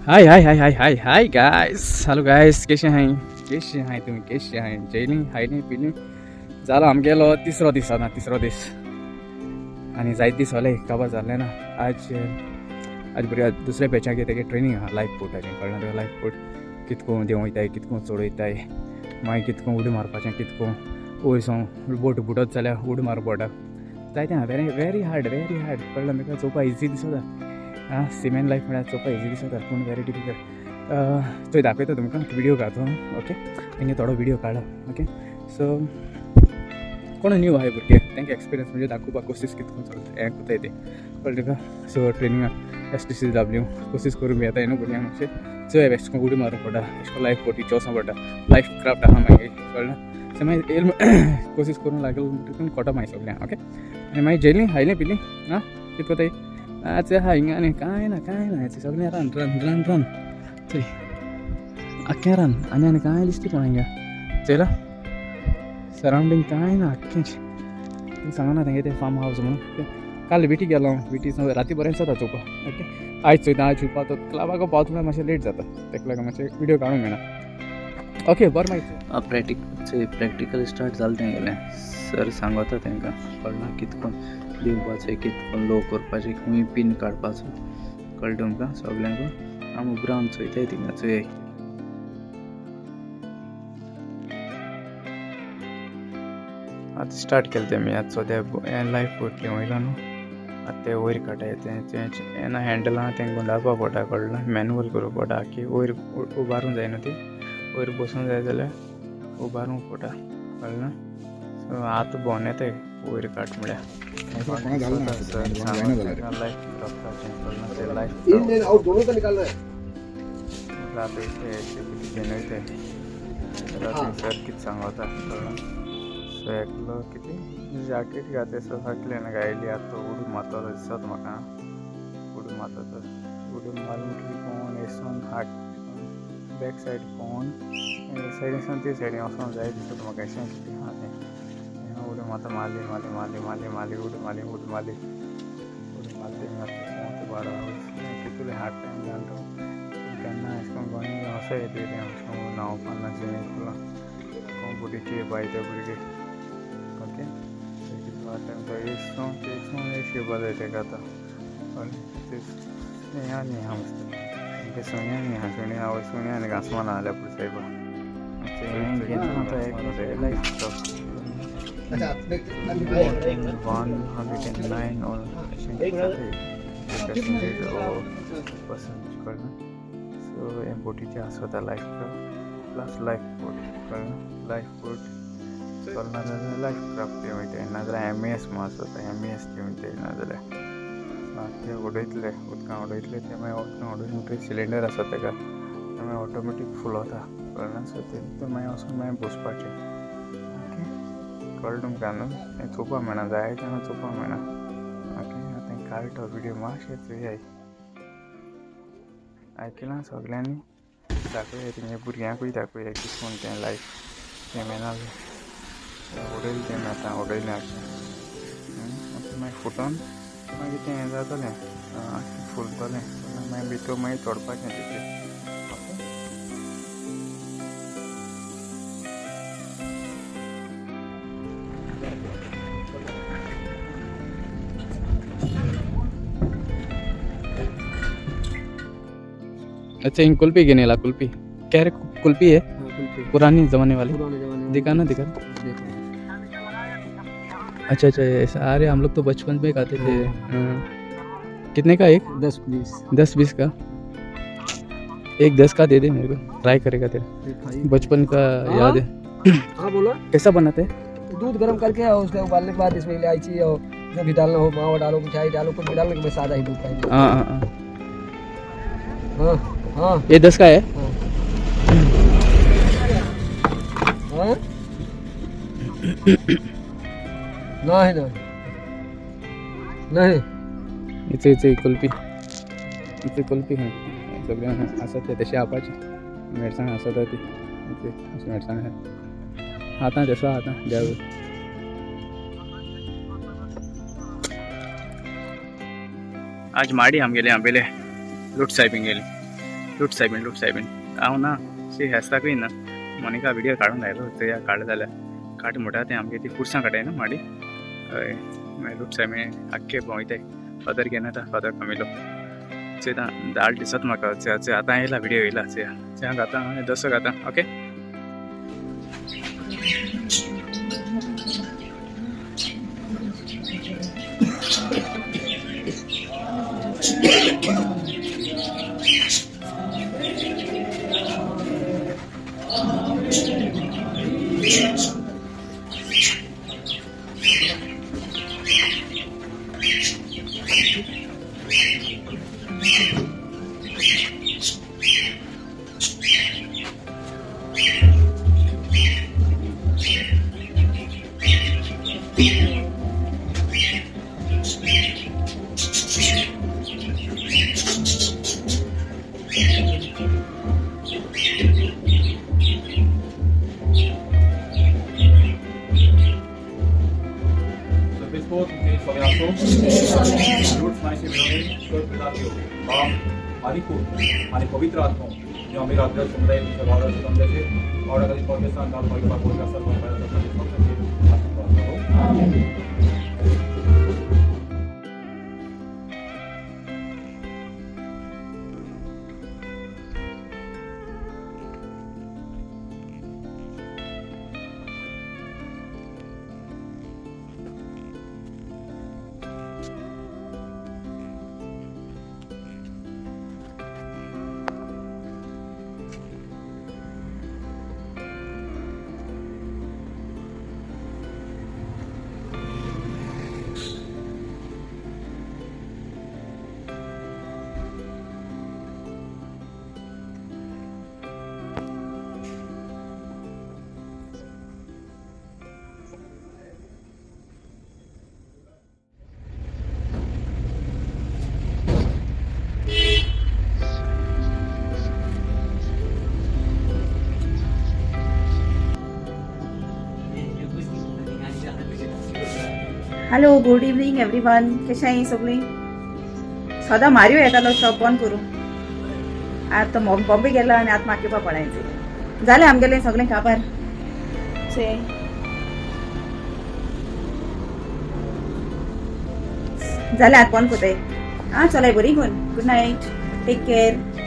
Hi hi hi hi hi hi guys, hello guys, कशें हाय कशें हाय तुमी कशें हाय? जेयली खायली पिली? जालो आमगेलो तिसरो दीस आतां, तिसरो दीस आनी जायत दीस जाले काबार जालें ना. आज आज बरी दुसऱ्या बॅचाक तेगे ट्रेनींग आहा लायफ बोटाचें, कळ्ळें तुका? लायफ बोट कितको देंवयताय, कितको चडयताय, मागीर कितको उडी मारपाचें, कितको वयर सावन बोट बुडत जाल्यार उडी मार बोटाक जायतें आहा. Very very hard, very hard, कळ्ळें तुका? चोवपा इजी दिसता, आं सिमेन लायफ म्हळ्यार चोवपा इजी दिसता पूण व्हेरी डिफिकल्ट. चोय दाखयता तुमकां व्हिडियो घातो, ओके? तेंगे थोडो व्हिडियो काडला, ओके? सो कोण न्यू आहाय भुरगे तेंका एक्सपिरियन्स म्हणजे दाखोवपाक कोशिश कितको चलता हें कोताय तें, कळ्ळें तुका? सो ट्रेनिंगाक STCW कोशिश करूं येता न्हू भुरग्यांक मातशें चोय एशें उडी मारूंक पडटा, एशें लायफ बोटी चोवचो पडटा, लायफ क्राफ्ट आहा मागीर, कळ्ळें? सो मागीर येयल कोशिश करूंक लागल म्हणटकूच कोटा मागीर सगळ्यांक, ओके? आनी मागीर जेयलीं खायलीं पिलीं, आं कितें कोताय? आतां आहा हिंगा आनी कांय ना, कांय ना, सगळें रान रान रान रान, चोय आख्खें रान आनी आनी कांय दिसता कोण हिंगा चोयला सरावंडींग कांय ना आख्खेंच. सांगना तेंगे तें फार्म हावस म्हणून. काल विटी गेलो हांव, विटी राती बरें जाता चोवपाक, ओके? आयज चोयता, आयज चोवपा तो क्लबाक पावता म्हळ्यार मातशें लेट जाता, तेका लागून मातशें व्हिडियो काडूंक मेळना, ओके? बरें मागीर प्रॅक्टिकल स्टार्ट जालें तेंगेलें. सर सांगता तेंकां, कळ्ळें? कितको दिवपाचें, कितको लो करपाचें, खूंय पीन काडपाचो, कळ्ळें तुमकां सगल्यांकू? आमी उबे रावन चोयताय थिंगा, चोयाय. आतां स्टार्ट केलें तें आमी. आतां सद्या हें लायफ बोट वयलो न्हू, आतां तें वयर काडटाय तें तें ना हँडल आहा तें गुंडाळपा पडटा, कळ्ळें? मॅनुअल करूंक पडटा की वयर उबारूंक जाय न्हू ती, वयर बसूंक जाय जाल्यार उबारूंक पडटा, कळ्ळें? सो आतां भोंवन येताय वयर काड म्हळ्यार लायफ क्राफ्टाचें, कळ्ळें? तें लायफ इन आउट दोनों का निकालना है. रात कितें घेवन वयताय राती सर कितें सांगता, कळ्ळें? सो एकलो कितें जॅकेट घातलें, सो सगल्यान गायली. आतां तो उडी मारतलो दिसता म्हाका, उडी मारता तो. उडी मारून कितें कोण हेसून हाट बॅक सायड कोण हे सायडीन सावन ते सायडीन वचोंक जाय दिसता म्हाका, अशें कितें आहा तें. उडी मारता, मारली मारली मारली मारली मारली, उडी मारली उडी मारली उडी मारली, मारता बारा कितले हार्ड टायम जावन तो केन्ना अशें करून गोंय असो येता तें, अशें करून न्हांवपाक ना स्विमींग पुलान कोण बोटीचे बायते भुरगे, ओके? तो एक शिवपा जाय तेका आतां, कळ्ळें? तें आनी आहा मस्त तें सुण्या न्ही आहा, सुण्या आवय सुण्या आनी घांसमा ना जाल्यार पुरो सायबा. लायफ अच्छा. 109 और अशें पॅसेंजर पर्सन, कळ्ळें? सो हें बोटीचें आसता लायफ प्लस लायफ बोट, कळ्ळें? लायफ बोट चलना जाल्यार लायफ क्राफ्ट वयताय, नाजाल्यार MES म्हूण आसता, MES वयताय नाजाल्यार. सो आतां ते उडयतले उदकां उडयतले ते मागीर उदकां उडयले म्हणटकीर सिलिंडर आसा तेका, ते मागीर ऑटोमॅटीक फूल वता, कळ्ळें? सो ते भितर मागीर वचून मागीर बसपाचें, ओके? कळ्ळें तुमकां न्हू? हें चोवपा मेळना, जाय तेन्ना चोवपा मेळना, ओके? आतां काडटा व्हिडियो मातशें चोयाय, आयकलां सगल्यांनी? दाखया तेंगे भुरग्यांकूय दाखया कितें म्हूण तें लायफ सिमेनालें उडयलें तें आतां उडयलें आख्खें. आतां मागीर फुटोन मागीर तें हें जातलें, आख्खें फुलतलें, मागीर भितर मागीर चोडपाचें तितलें, ओके? अच्छा, इन कुल्फी के नहीं ला कुल्फी क्या रे? कुल्फी है पुरानी जमाने वाली, दिखा ना, दिखा. अच्छा अच्छा, ऐसा. अरे हम लोग तो बचपन में खाते थे. हाँ। कितने का एक? 10-20. 10-20 का एक, 10 का दे दे मेरे को, ट्राई करेगा तेरे बचपन का याद है. हाँ बोलो. कैसा बनाते हैं? दूध गर्म करके और उसके उबालने के बाद इसमें इलायची और जो भी डालना हो, मावा डालो, मिठाई डालो, कुछ भी डालो, लेकिन सादा ही दूध खाएंगे. हाँ हाँ हाँ. हाँ हाँ. ये 10 का है? हाँ हाँ, नहीं नहीं नहीं. इथे इथे कुल्फी, इथे कुल्फी खंय सगळें आसा ते तशें खावपाचें. मिरसांग आसता ती इथे अशें मिरसांग आहा आतां, तसो आतां देव. आज माडी आमगेले आंबेले लूट साहेब गेली. लूट सायबीण लूट सायबीण हांव ना शी हेस्ताकूय ना मोनिका व्हिडिओ काडून लायलो चोया काडलें जाल्यार काट म्हणटा तें आमगे ती पुरसां काडाय न्हू माडी. हय मागीर लूट सायबीण आख्खे भोंवयताय. फादर घेन येता फादर कमिलो. चोयता दाळ दिसत म्हाका. चोया चोया आतां येयला व्हिडिओ येयला. चोया चोया घाता दसो घाता. Okay. पवित्र आत्मा जो आमी रात्र समुदाय हॅलो गुड इवनिंग एवरीवन. कशें आहाय सगळीं? सदां मारियो येतालो शॉप बंद करूं. आतां बॉम्बे गेलो आनी आतां म्हाका येवपा पडायचें जालें आमगेलें सगळें काबार. जालें आतां बंद कोताय. आं चलाय बरी कोन. Good night, take care.